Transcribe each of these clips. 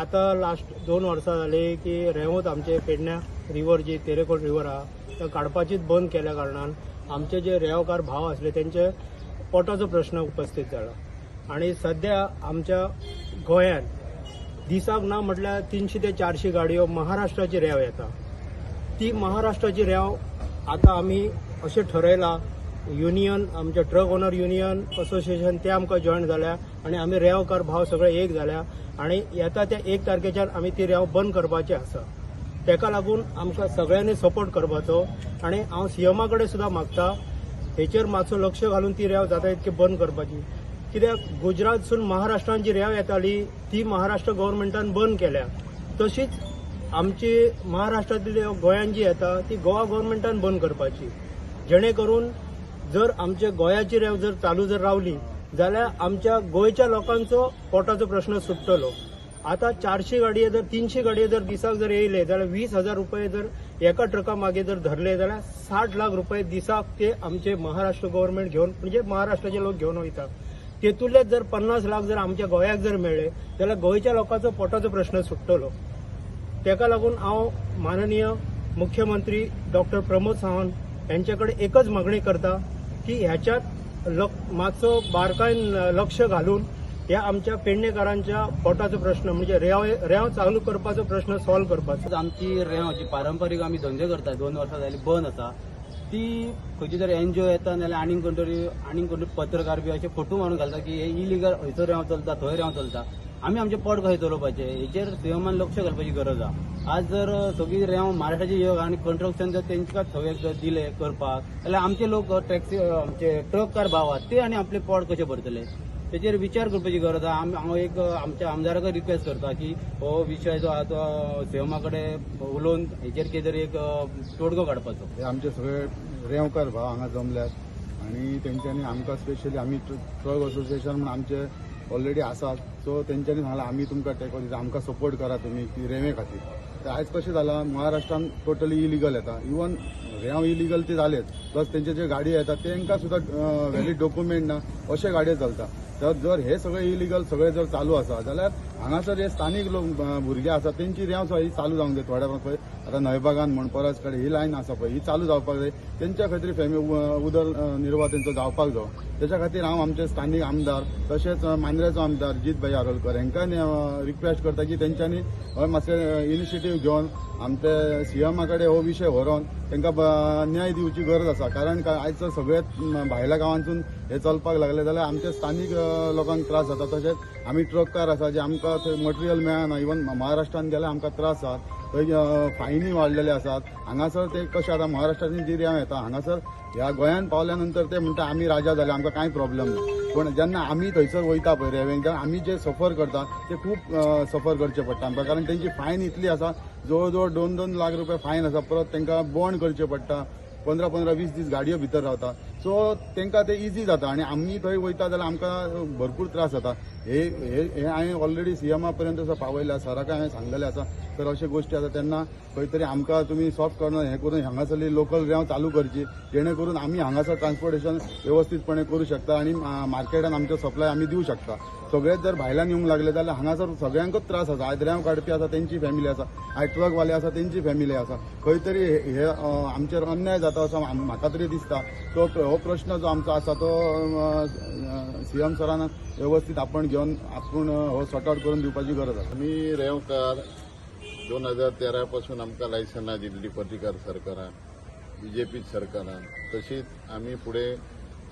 आतां लास्ट 2 वर्सां जाली की रेंवत आमचे पेडण्या रिवर जी तेरेखोल रिवर आहा तो काडपाचीच बंद केल्या कारणान आमचे जे रेंवकार भाव आसले तेंचे पोटाचो प्रश्न उपस्थित जाला. आनी सद्या आमच्या गोंयांत दिसाक ना म्हटल्यार 300 ते 400 गाडयो महाराष्ट्राची रेंव येता. ती महाराष्ट्राची रेंव आतां आमी अशें ठरयलां, युनियन आमचे ट्रक ओनर युनियन असोसिएशन ते आमकां जॉयन जाल्या आनी आमी रेंवकार भाव सगळे एक जाल्या आनी येता त्या 1 तारखेच्यान आमी ती रेंव बंद करपाची आसा. तेका लागून आमकां सगळ्यांनी सपोर्ट करपाचो आनी हांव सीएमा कडेन सुद्दां मागता हेचेर मातसो लक्ष घालून ती रेंव जाता इतकी बंद करपाची. कित्याक गुजरातसून महाराष्ट्रान जी रेंव येताली ती महाराष्ट्र गव्हर्मेंटान बंद केल्या, तशीच आमची महाराष्ट्रांतली गोंयान जी येता ती गोवा गव्हर्मेंटान बंद करपाची, जेणे करून जर आमच्या गोंयाची रेंव जर चालू जर रावली जाल्यार आमच्या गोंयच्या लोकांचो पोटाचो प्रश्न सुट्टलो. आतां 400 गाडये जर 300 गाडये जर दिसाक जर येयले जाल्यार 20,000 रुपये जर एका ट्रका मागे जर धरले जाल्यार 60 लाख रुपये दिसाक ते आमचे महाराष्ट्र गव्हर्मेंट घेवन, म्हणजे महाराष्ट्राचे लोक घेवन वयता. तेतूंतले जर 50 लाख जर आमच्या गोंयाक जर मेळ्ळे जाल्यार गोंयच्या लोकांचो पोटाचो प्रश्न सुट्टलो. तेका लागून हांव माननीय मुख्यमंत्री डॉक्टर प्रमोद सावंत यांचे कडेन एकच मागणी करता की ह्याच्यात मातसो बारकायन लक्ष घालून ह्या आमच्या पेडणेकारांच्या पोटाचो प्रश्न म्हणजे रेंव चालू करपाचो प्रश्न सॉल्व करपाचो. आमची रेंव जी पारंपारीक आमी धंदे करता 2 वर्सां जाली बंद आसा, ती खंयची तरी एनजीओ येता नाजाल्यार आनीक कोण तरी पत्रकार बी अशे फोटो मारून घालता की हे इलिगल हयसर रेंव चलता थंय रेंव चलता. आमी आमचें पोट कशें चलोवपाचें हेचेर सीएमान लक्ष घालपाची गरज आसा. आज जर सगळी रेंव महाराष्ट्राची येवन आनी कंस्ट्रक्शन जर तेंकां सगळें जर दिलें करपाक जाल्यार आमचे लोक टॅक्सी आमचे ट्रककार भाव आहात ते आनी आपलें पोट कशें भरतले तेचेर विचार करपाची गरज आसा. हांव एक आमच्या आमदाराक रिक्वेस्ट करता की हो विशय जो आहा तो सीएमा कडेन उलोवन हेचेर कितें तरी एक तोडगो काडपाचो. हे आमचे सगळे रेंवकार भाव हांगा जमल्यात आनी तेंच्यांनी आमकां स्पेशली आमी ट्रक असोसिएशन म्हूण आमचे ऑलरेडी आसात, सो तेंच्यांनी सांगलां आमी तुमकां टेको दिता, आमकां सपोर्ट करा तुमी ती रेंवे खातीर. तर आयज कशें जालां महाराष्ट्रान टोटली इलिगल येता, इवन रेंव इलिगल ते जालेच, प्लस तेंचे जे गाडयो येता तेंकां सुद्दां व्हॅलीड डॉक्युमेंट ना अशे गाडयो चलता. तर जर हे सगळे इलिगल सगळे जर चालू आसा जाल्यार हांगासर जे स्थानीक लोक भुरगे आसा तेंची रेंव सुद्दां ही चालू जावंक जाय. थोड्या पळय आतां न्हंयबागान म्हण परस कडेन ही लायन आसा पळय ही चालू जावपाक जाय, तेंच्या खातीर फॅमिली उदर निर्वाह तेंचो जावपाक जाय. तेच्या खातीर हांव आमचे स्थानीक आमदार तशेंच मांद्रेचो आमदार जीत भाई आरोलकर हांकां रिक्वेस्ट करता की तेंच्यांनी मातशें इनिशिएटीव घेवन आमचे सीएमा कडेन हो विशय व्हरोन तांकां न्याय दिवची गरज आसा. कारण आयज सगळे भायल्या गांवांतसून हे चलपाक लागले जाल्यार आमच्या स्थानीक लोकांक त्रास जाता. तशेंच आमी ट्रककार आसा जे आमकां थंय मटेरियल मेळना, इवन महाराष्ट्रान गेल्यार आमकां त्रास आसा, थंय फायनी वाडलेले आसात. हांगासर ते कशें आतां महाराष्ट्रांतली जी रेंव येता हांगासर ह्या गोंयांत पावल्या नंतर ते म्हणटा आमी राजा जाले, आमकां कांय प्रॉब्लम ना. पूण जेन्ना आमी थंयसर वयता पळय रेंवेन तेन्ना आमी जे सफर करता ते खूब सफर करचे पडटा आमकां, कारण तेंची फायन इतली आसा, जवळ जवळ 2-2 लाख रुपया फायन आसा. परत तांकां बॉन्ड करचे पडटा, 15-15, 20 दीस गाडयो भितर रावता, सो तांकां ते इजी जाता आनी आमी थंय वयता जाल्यार आमकां भरपूर त्रास जाता. हे हे हांवें ऑलरेडी सीएमा पर्यंत पावयला, सराक हांवें सांगलेलें आसा. तर अश्यो गोश्टी आसा तेन्ना खंय तरी आमकां तुमी सॉफ्ट कॉर्नर हें करून हांगासरली लोकल रेंव चालू करची, जेणे करून आमी हांगासर ट्रान्सपोर्टेशन वेवस्थीतपणे करूं शकता आनी मार्केटान आमचो सप्लाय आमी दिवं शकता. सगळेच जर भायल्यान येवंक लागले जाल्यार हांगासर सगळ्यांकूच त्रास आसा. आयज रेंव काडपी आसा तेंची फॅमिली आसा, आयज ट्रकवाले आसा तेंची फॅमिली आसा. खंय तरी हे आमचेर अन्याय जाता असो म्हाका तरी दिसता. सो हो प्रश्न जो आमचो आसा तो सीएम सरान वेवस्थीत आपण घेवन आपूण हो सॉर्ट आउट करून दिवपाची गरज आसा. आमी रेंवकार 2013 पासून आमकां लायसनां दिल्ली पर्रीकार सरकारान, बीजेपी सरकारान. तशीच आमी फुडें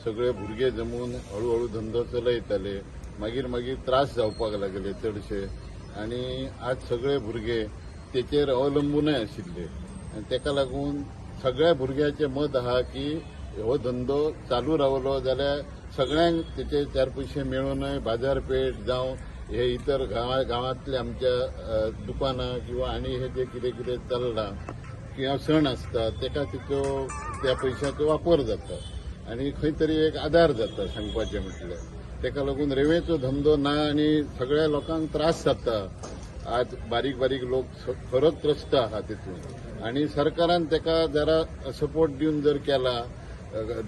सगळे भुरगे जमून हळूहळू धंदो चलयताले, मागीर मागीर त्रास जावपाक लागले चडशे आनी आज सगळे भुरगे तेचेर अवलंबूनय आशिल्ले आनी तेका लागून सगळ्या भुरग्याचें मत आहा की हो धंदो चालू रावलो जाल्यार सगळ्यांक तेचे 4 पयशे मेळूनय बाजारपेठ जावं हे इतर गांवांतले आमच्या दुकानां किंवा आनी हे जे कितें कितें चल्लां किंवा सण आसता तेका तेचो त्या पयशाचो वापर जाता आनी खंय तरी एक आदार जाता सांगपाचें म्हटल्यार. तेका लागून रेंवेचो धंदो ना आनी सगळ्या लोकांक त्रास जाता. आज बारीक बारीक लोक खरोच त्रस्त आहा तितून आनी सरकारान तेका जरा सपोर्ट दिवन जर केला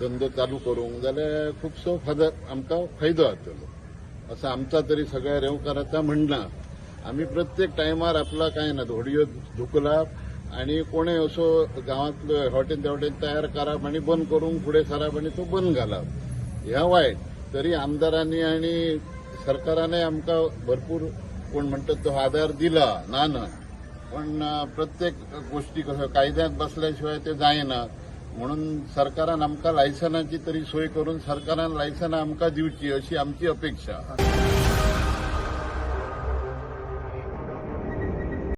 धंदो चालू करूंक जाल्यार खुबसो फादर आमकां फायदो जातलो असो आमचा तरी सगळ्या रेंवकाराचा म्हणणं. आमी प्रत्येक टायमार आपला कांय ना, होडयो धुकलप आनी कोणेय असो गांवांतलो हेवटेन तेवटेन तयार करप आनी बंद करूंक फुडें सरप आनी तो बंद घालप, ह्या वायट. तरी आमदारांनी आनी सरकारानय आमकां भरपूर कोण म्हणटात तो आदार दिला, ना न्हय, पण प्रत्येक गोष्टी कसो कायद्यात बसल्या शिवाय ते जायना. म्हणून सरकारान आमकां लायसनाची तरी सोय करून सरकारान लायसनां आमकां दिवची अशी आमची अपेक्षा.